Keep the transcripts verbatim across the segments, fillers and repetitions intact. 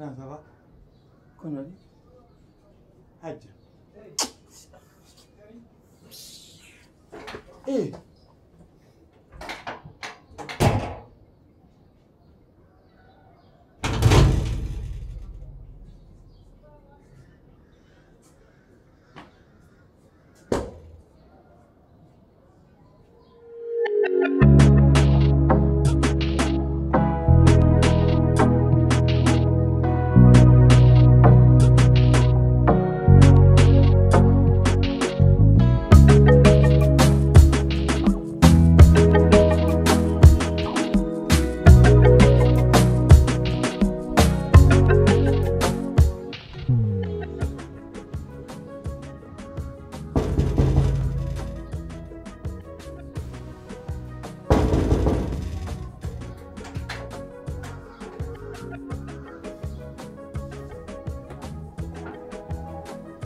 Ça va? Kono waɗi? Hajja. Eh.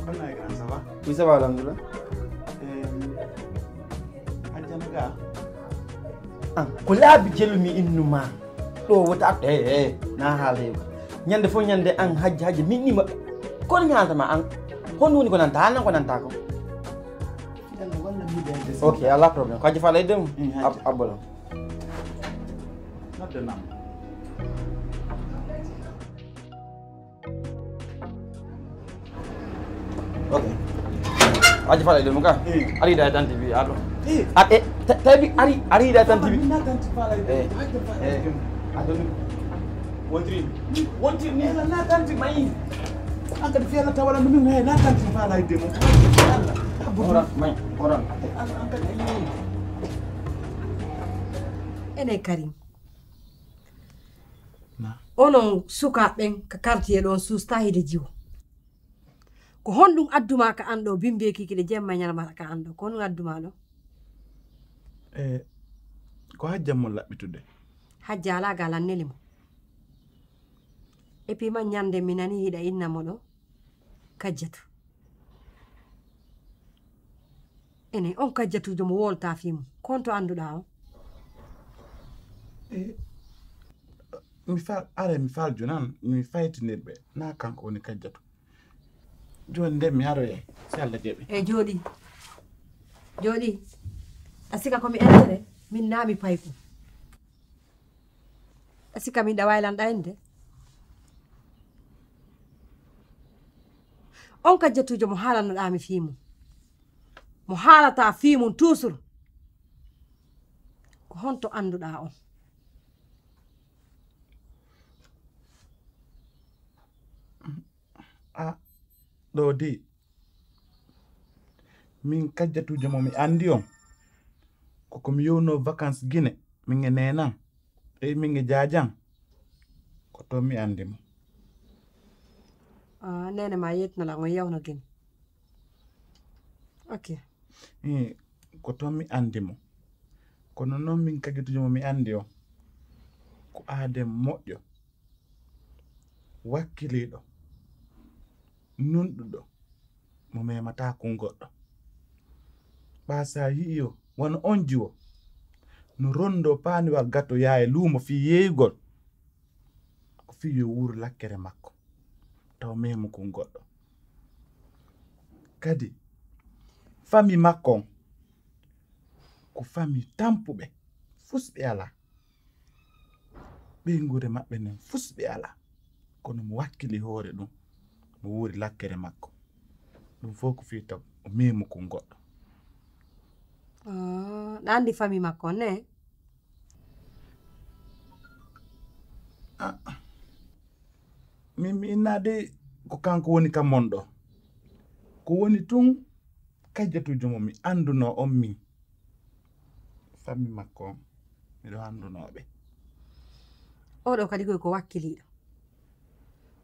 Kono ay grand, ça va? Oui, ça va, alhamdulillah. Em, Hajjana ga? An, ko laabi jelu mi innu ma. Ɗo wota at-, eh, eh, na haala heɓa. Ñande fof ñande an hajja hajja mi innu ma. Kono mi haalta ma an. Honɗum woni ko nanta? Haalnan ko nanta ko. Yalla walla mi ɓe de. Ok, ala problème. Ko hajja faala e dem. Mm, hajja. Ab-, abbolam. Noddanam. Ok. Aji fala ɗum ka. Eh. Ari da tanti bi ado. Eh. A e ta-, tabi ari, ari da tanti bi. Na tanti fala. Eh. Aji fala. Eh. Ado. Wontiri. Wontiri ni na tanti mai. An kadi fela tawala ɗum he na tanti fala e demo. Allah. Ora mai, ora. Allah an kadi ayi. Ene Karim. Na. Onon sukaaɓe ɓen ka quartier ɗon suusta hide jiwo. Ko honɗum adduma ka an ɗo bimbeeki kiɗe jemma ñalma ka an ɗo? Ko honɗum adduma ɗo? E, ko hajjam mo laɓɓitude. Hajja ala ga lanneli mo. Et puis man ñande mi nani hiɗa inna mo ɗo Kajjatu. Ene, on kajjatuujo mo wolta fii mum, ko honto annduɗaa on? E, mi fal-, are mi faljo nan, mi faytinir ɓe, na kanko woni kajjatu. Jooni nden mi aroyay, si Allah jaɓi. E jooɗi. Jooɗi. A sika ko mi entere, min naa mi payko. A sika min ɗa waylanɗa en de. On kajjatuujo mo haalannoɗaa mi fii mum. Mo haalataa fii mum toujours. Ko honto annduɗaa on? A, ɗo de. Min kajjatuujo mo mi anndi on. Ko ko mi yowno vacances Gine, min e neenan. Eyi, min e jaajan. Ko toon mi anndi mo. Ah, neene ma yettina lan on yawno Gine. Ok. Eh, ko toon mi anndi mo. Kono noon min kajjatuujo mo mi anndi on. Ko aaden moƴƴo. Wakkiliiɗo. Nunɗuɗo. Mo memataa kun goɗɗo. Ɓaa sa yi'i o, wano on jiwo. No rondo paaniwal gato yaa e luumo fii yeeyugol. Ko fii yo wuur lakkere makko. Taw memu kun goɗɗo. Kadi, fami makko on, ko fami tampuɓe, fus ɓe alaa. Ɓeynguure maɓɓe nden fus ɓe alaa. Kono mo wakkili hoore ɗum, mo wuuri lakkere makko. Ɗum fof ko fii taw o memu kun goɗɗo. Ah, ɗa anndi fami makko on, ne? Ah, min mi inna de ko kanko woni ka mon ɗo. Ko woni tun kajjatuujo mo mi annduno on min. Fammi makko on, miɗo anndunoo ɓe. Oɗo kadi koy ko wakkiliiɗo.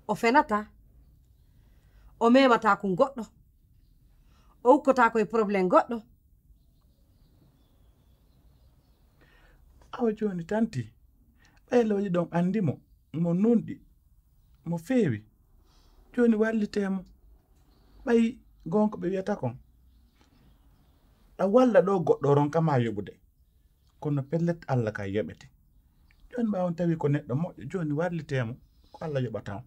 O fenataa. O memataa kun goɗɗo. O ukkotaa koye problème goɗɗo. Awa jooni tanti, ɓay lawji ɗon anndi mo, mo nunɗi, mo feewi. Jooni wallitee mo. Ɓay goonga ɓe wiyata kon, ɗa walla ɗo goɗɗo ronka ma yoɓude. Kono pellet Alla ka yoɓete. Jooni ɓay on tawi ko neɗɗo moƴƴo, jooni wallitee mo, ko Alla yoɓata on.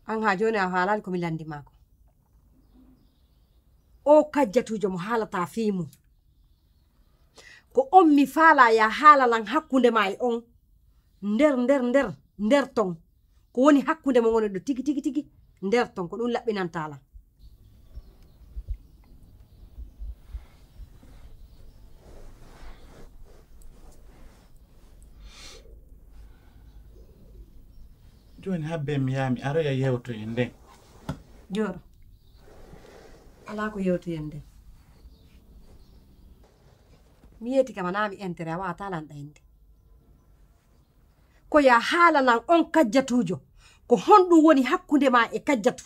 An haa jooni a haalaali ko mi lanndi maa ko. O kajjatuujo mo haalata fii mum. Ko on mi faalaa ya haalanan hakkunde maa e on. Nder, nder, nder, nder ton. Ko woni hakkunde mon woni ɗo tigi, tigi, tigi. Nder ton, ko ɗum laɓɓinantaa lan. Jooni habbe mi yaa mi aroya yewtoyen nden. Jooɗo. Alaa ko yewtoyen nden. Mi yeeti kama naa mi entere a waata lanɗa inde. Ko ya haalanan on kajjatuujo, ko honɗum woni hakkunde maa e kajjatu?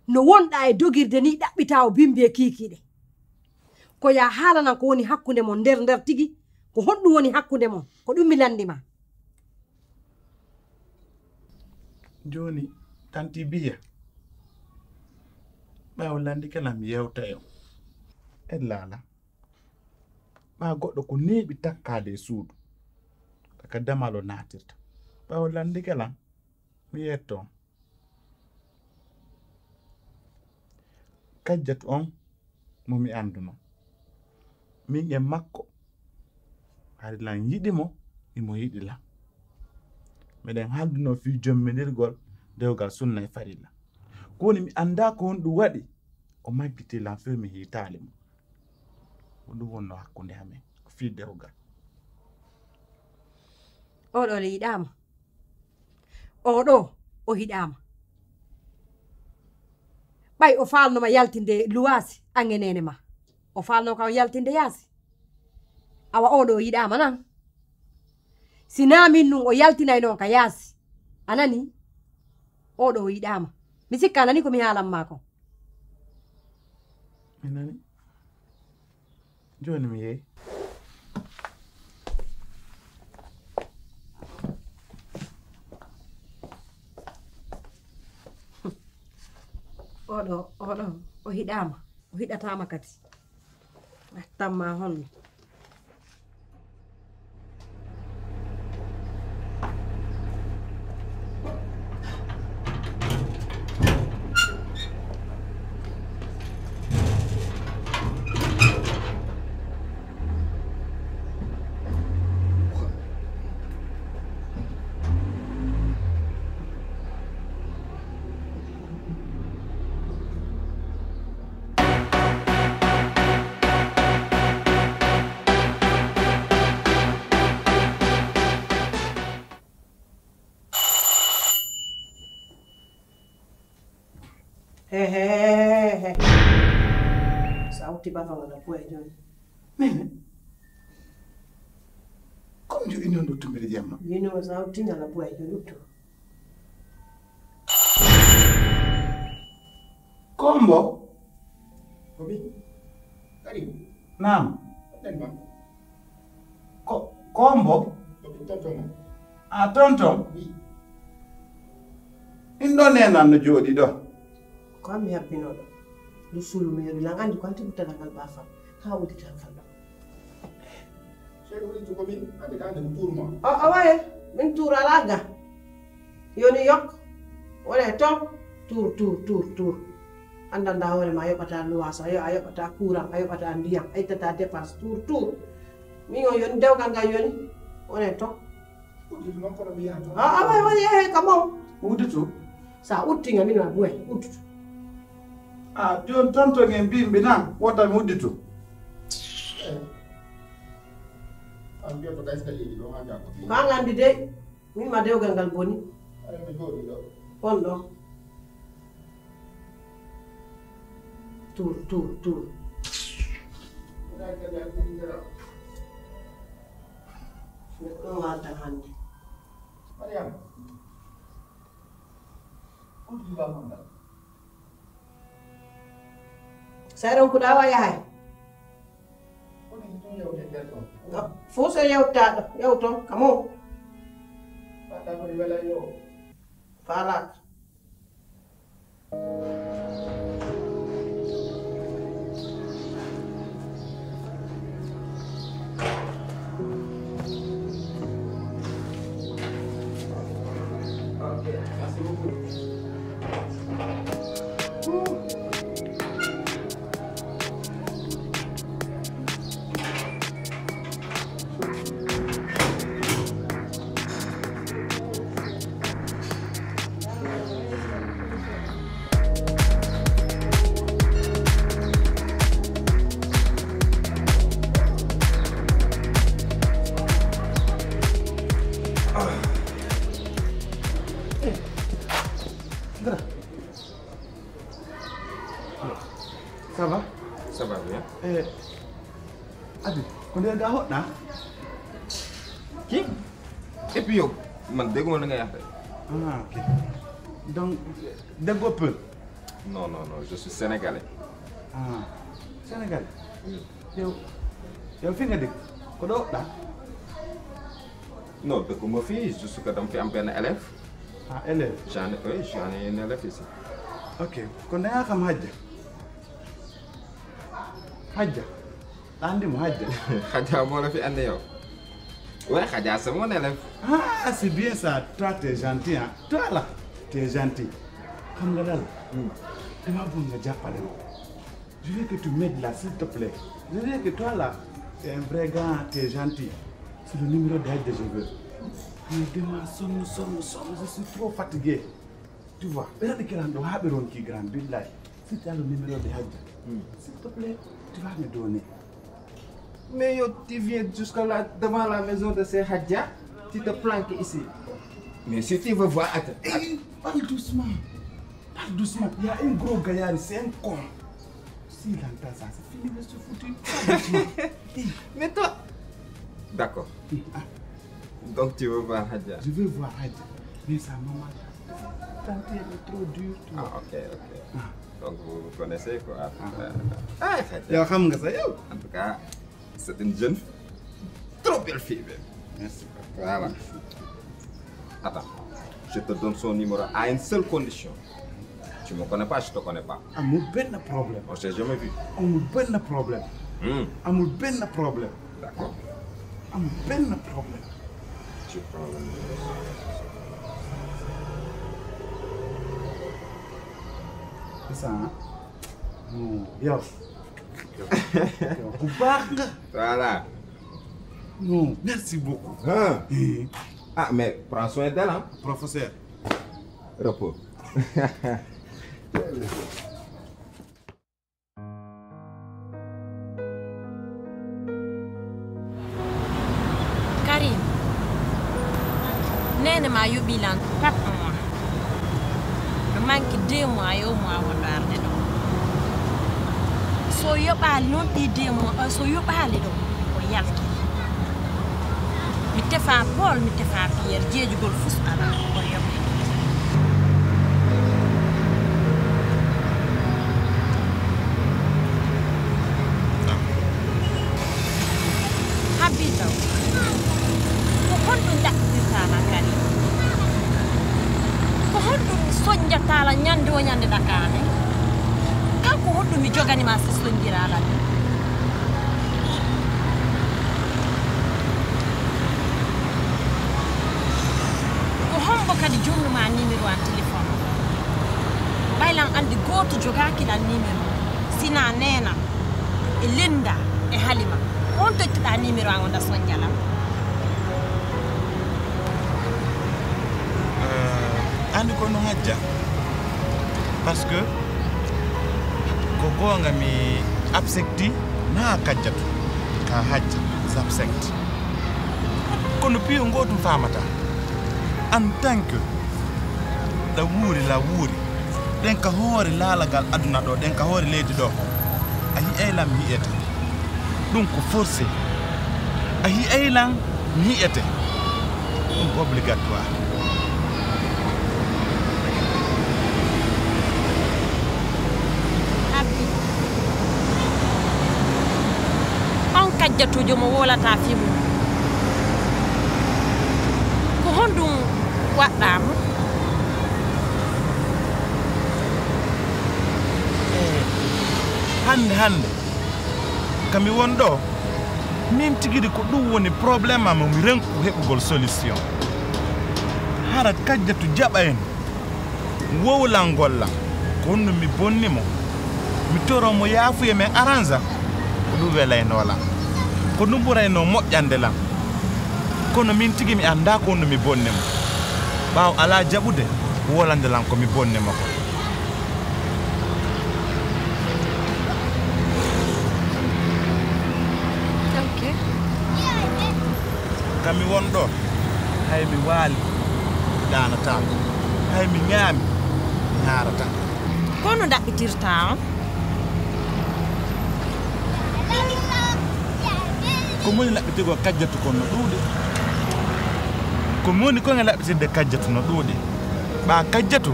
No wonɗaa e dogirde ni ɗaɓɓitaa o bimbi e kiikiiɗe. Ko ya haalanan ko woni hakkunde mon nder nder tigi, ko honɗum woni hakkunde mon? Ko ɗum mi lanndi maa. Jooni, tanti Biya, ɓay o lanndike lan mi yewta e on. En laala. Ɓaa goɗɗo ko neeɓi takkaade e suudu, taka damal o naatirta. Ɓay o lanndike lan, mi yetto on. Kajjatu on mo mi annduno. Min e makko, hari lan yiɗi mo, imo yiɗi lan. Meɗen haalduno fii jomminirgol dewgal sunna e farilla. Ko woni mi anndaa ko honɗum waɗi, o majjiti lan fii mi hiitaali mo. Ko ɗum wonnoo hakkunde amen, ko fii dewgal. Oɗo le yiɗaama. Oɗo o hiɗaama. Ɓay o faalnoma yaltinde luwaasi an e neene ma. O faalno ka o yaltinde yaasi. Awa oɗo o yiɗaama nan. Si naa min nun o yaltinay non ka yaasi. A nani? Oɗo o yiɗaama. Mi sikka a nani ko mi haalan maa kon. Mi nani. Jooni mi yehi. Oɗo, oɗo, o hiɗaama. O hiɗataama kadi. Tamma honno? He, he, he, he, he. Sawti baba wala boy joni. Mimi. Comme je union do tumbiri jemma. Yino sawti ngala boy joni to. Kombo. Ko mi? Kadi. Naam. Ɗen ma. Ko, Kombo? Ko mi tonton ma. A tonton? Wi. Ɗin ɗo nenan no jooɗi ɗo. Ko an mi habbinooɗo. Ndu sulu mi yori lan anndi ko an tiɓi talagal baafa. Haa uddital ngal ɗo. Seeɗa woni to ko min, ande ka ande ko tuur ma. O, o waye, min tuur alaa ga. Yoni yok, wone ton, tuur, tuur, tuur, tuur. Anndanda hoore ma a yoɓata luwaas, a yo-, a yoɓata kuran, a yoɓata ndiyam, a ittata dépense, tuur, tuur. Min on yoni dewgal ngal yoni, wone ton. Udditu noon kono mi yaha toon. A, a, waye, waye, yahe ka mon. Udditu? Sa utti nga min ma buwe, udditu. A, jooni tonton en mbiimbi nan, wota mi udditu. Eh. An mbiyoto ka escalier ɗo, haa ngaa ko. Ko an anndi dey, min ma dewgal ngal boni. Ay, mi jooɗi ɗo. On ɗo. Tuur, tuur, tuur. Wona escalier, an ko ɗum dara. Neɗɗo ɗum haalta hannde. Mariama. Ko ɗum ba mon dal? Sa ronkuɗa wa yahay. Fof so yewtaɗo, yewton, kamo. Faalaka. Ok, merci beaucoup. Dara. Ça va? Ça va bien. Eh, Abi, ko nder ga hoɗɗa? Ki? Et puis yow, man dégguma li nga wax de. Ah, ok. Donc, déggoo pël? Non, non, non, je suis sénégalais. Ah, sénégalais? Oui. Yow, yow fi nga dëkk? Ko ɗo hoɗɗa? Non, dëkkuma fii, juste que dama fi am benn élève. Ah, élève? J'en ai, oui, j'en ai un élève ici. Ok, kon da ngaa xam Hadja? Hadja? Andi mo Hadja? Hadja moo la fi andi yow. Ouais, Hadja, c'est mon élève. Ah, c'est bien ça. Toi, t'es gentil, hein. Toi, là, t'es gentil. Xam nga daal, dama bëgg nga jàppale ma. Je veux que tu m'aides là, s'il te plaît. Je veux que toi là, t'es un vrai gars, t'es gentil. C'est le numéro de Hadja que je veux. Mais dama sonn, sonn, sonn, je suis trop fatigué. Tu vois, ɓe waɗi kiran ɗo haa ɓe ronki grand, billahi. Si tu as le numéro de Hadja, s'il te plaît, tu vas me donner. Mais yo, tu viens jusqu'à là, devant la maison de ces Hadja, tu te planques ici. Mais si tu veux voir, attends. Hey, parle doucement. Parle doucement. Il y a un gros gaillard, c'est un con. S'il entend ça, c'est fini, je suis foutu. Parle doucement. Hey. Mais toi, d'accord. Ah. Donc tu veux voir Hadja? Je veux voir Hadja. Mais sa maman, tantine, elle est trop dure, tu vois. Ah, ok, ok. Ah. Donc vous vous connaissez, quoi. Ah. Euh, ah, Hadja. Yow xam nga sa yow. En tout cas, c'est une jeune, trop belle fille, même. Merci. Voilà. Attends, je te donne son numéro à une seule condition. Tu me connais pas, je te connais pas. Amul benn problème. On s'est jamais vu. Amul benn problème. Hmm. Amul benn problème. D'accord. Amul benn problème. Tu prends le numéro. C'est ça, hein? Non, yow. Yow, ku baax nga. Voilà. Non, merci beaucoup. Hein? Eh. Ah, mais prends soin d'elle, hein? Professeur. Repos. Karim, neene ma yoɓi lan quatre mois. No manki deux mois, yo mois wonɗo arde ɗo. So yoɓaali noon ɗi deux mois, so yoɓaali ɗo, o yalti. Mi tefa Paul, mi tefa Pierre, jeejugol fus alaa, o yoɓe. Habbi taw, ko honɗum ɗaɓɓirtaa ma Karim? Ko honɗum soñjataa la ñande o ñande ɗakaade? Kanko honɗum mi jogani ma si soñjiraa la ɗum? Ko hombo kadi jonnuma numéro an téléphone? Ɓay lan andi gooto jogaaki lan numéro, sina neena e lenda e halima. On tottita numéro an o da sonjala. Eh, andi ko no hajja. Parce que ko goonga mi absecti na kajjatu ka hajja absect. Kono piyo gootum famata. En tant que ɗa wuuri la wuuri, ɗen ka hoore laalagal aduna ɗo, ɗen ka hoore leydi ɗo, a yi'ay lan mi yi'ete. Ɗum ko forcé. A yi'ay lan mi yi'ete. Ɗum ko obligatoire. Habbi. On kajjatujo mo wowlataa fii mum. Ko honɗum waɗɗaa mo? Hannde hannde ka mi won ɗo, min tigiri ko ɗum woni problème am, mi renku heɓugol solution. Hara kajjatu jaɓa en wowlangol lan, ko honno mi bonni mo, mi toro mo yaafuye men aranja, ko ɗum welaynoo lan, ko ɗum ɓuraynoo moƴƴande lan. Kono min tigi mi anndaa ko honno mi bonni mo, ɓaawo alaa jaɓude wolande lan ko mi bonni mo ko. Ka mi won ɗo, hay mi waali ɗaanataako, hay mi ñaami Naarata. Ko no ɗaɓɓitirta on? Ko moni laɓɓitigol Kajjatu kon no ɗuuɗi. Ko moni kon e laɓɓitirde Kajjatu no ɗuuɗi. Ɓaa Kajjatu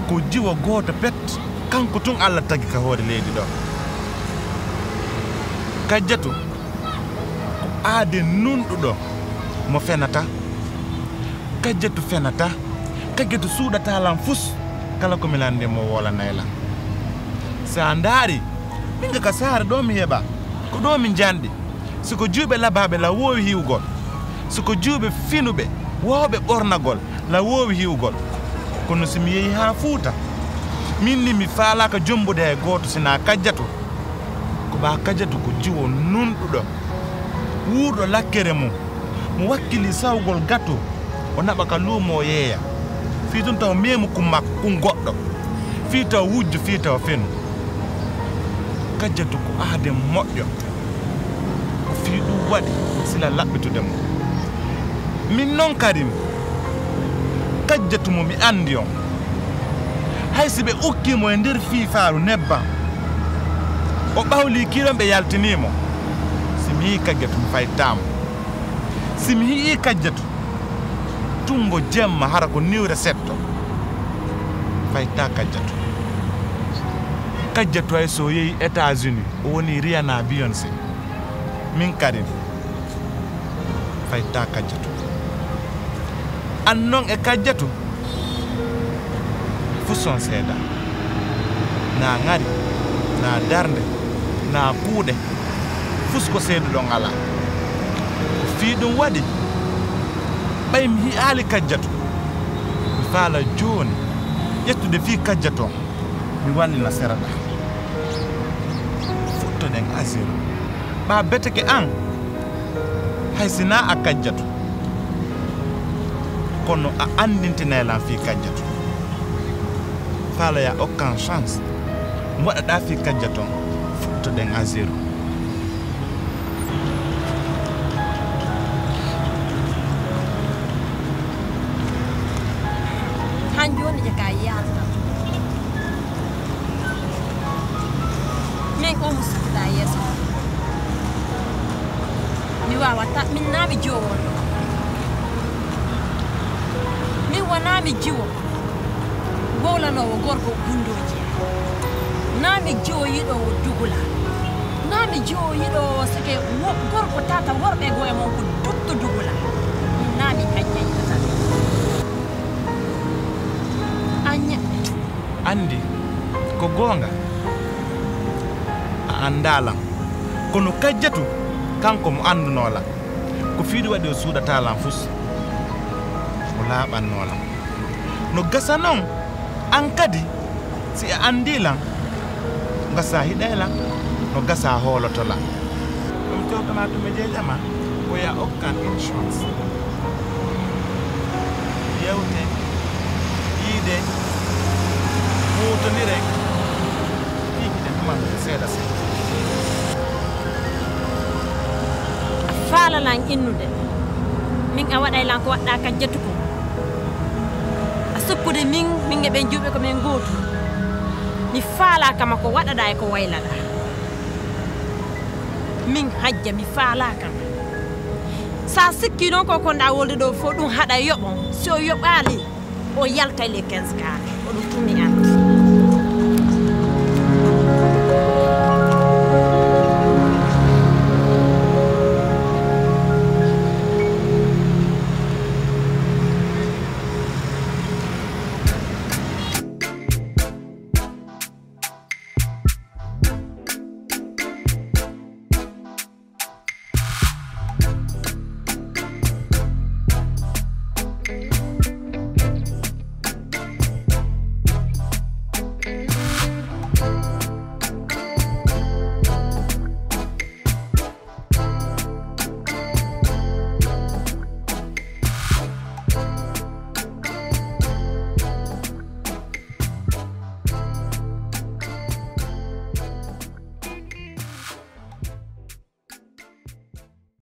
ko jiwo gooto pet, kanko tun Alla tagi ka hoore leydi ɗo. Kajjatu ko aaden nunɗuɗo mo fenata. Kajjatu fenata. Kajjatu suuɗata lan fus. Kala ko mi lande mo woolanay lan. Si a ndaari, min ga ka saare ɗo mi heɓa, ko ɗo mi njanɗi. Si ko jiwɓe labaaɓe la woowi hiwgol. Si ko jiwɓe finuɓe, woowɓe ɓornagol, la woowi hiwgol. Kono si mi yehi haa Fuuta, min ni mi faalaaka jombude hay gooto si naa Kajjatu. Ko ɓaa Kajjatu ko jiwo nunɗuɗo, wuurɗo lakkere mum, mo wakkili sawgol gato, o naɓa ka luumo o yeeya. Fii tun taw meemu kun makko kun goɗɗo. Fii taw wujju, fii taw fenu. Kajjatu ko aaden moƴƴo. Ko fii ɗun waɗi sila laɓɓitude mo. Min non Karim, Kajjatu mo mi andi on. Hay si ɓe ukkii mo e nder fiifaaru nebban, o ɓawlii kiilon ɓe yaltinii mo. Si mi yi'ii Kajjatu mi faytaa mo. Si mi yi'ii Kajjatu, tungo jemma hara ko niwre setto. Faytaa Kajjatu. Kajjatu hay so o yehi États-Unis, o woni Rihanna, Beyoncé. Min Karim, faytaa Kajjatu. An non e Kajjatu, fus on seeda. Naa ŋari, naa darnde, naa kuuɗe, fus ko seeduɗon alaa. Ko fii ɗun waɗi, ɓay mi hi'aali Kajjatu, mi faala jooni ƴettude fii Kajjatu on, mi wallina sera ɗaa. Fuɗɗoɗen à zéro. Ɓaa beteke an, hay si naa a Kajjatu, kono a anndintinay lan fii Kajjatu. Faala yo a okkan chance, mi waɗa ɗaa fii Kajjatu on, fuɗɗoɗen à zéro. Han jooni je ka yalta. Min ko mo sukkuɗaa yeeso. Mi waawataa, min naa mi jiwo wonɗo. Min wanaa mi jiwo wowlanoowo gorko gundooji. Naa mi jiwo yiɗoowo dugula. Naa mi jiwo yiɗoowo sike wo-, gorko tata worɓe goo e mon ko dutto dugula. Min naa mi Kajja yiɗata. Anya. Anndi, ko goonga, a anndaa lan. Kono Kajjatu, kanko mo anndunoo lan. Ko fii ɗun waɗi o suuɗataa lan fus. O laaɓannoo lan. No gasa non, an kadi, si a anndii lan, no gasa hiɗay lan, no gasa hooloto lan. Ɗun tewtanaa ɗun e jeejama, ko yo a okkan insurance. Yewte, yiide, huutondiren, piikiɗen ɗuman seeɗa seeɗa. A faala lan innude, min a waɗay lan ko waɗɗaa Kajjatu kon. A sukkude min, min e ɓen jiwɓe ko men gootu. Mi faalaaka ma ko waɗaɗaa e ko waylaɗaa. Min Hajja mi faalaaka ma. Sa sikkii non ko konɗaa wolde ɗoo fow ɗun haɗa yoɓon. Si o yoɓaali, o yaltay les quinze carrés. Ko ɗun tun mi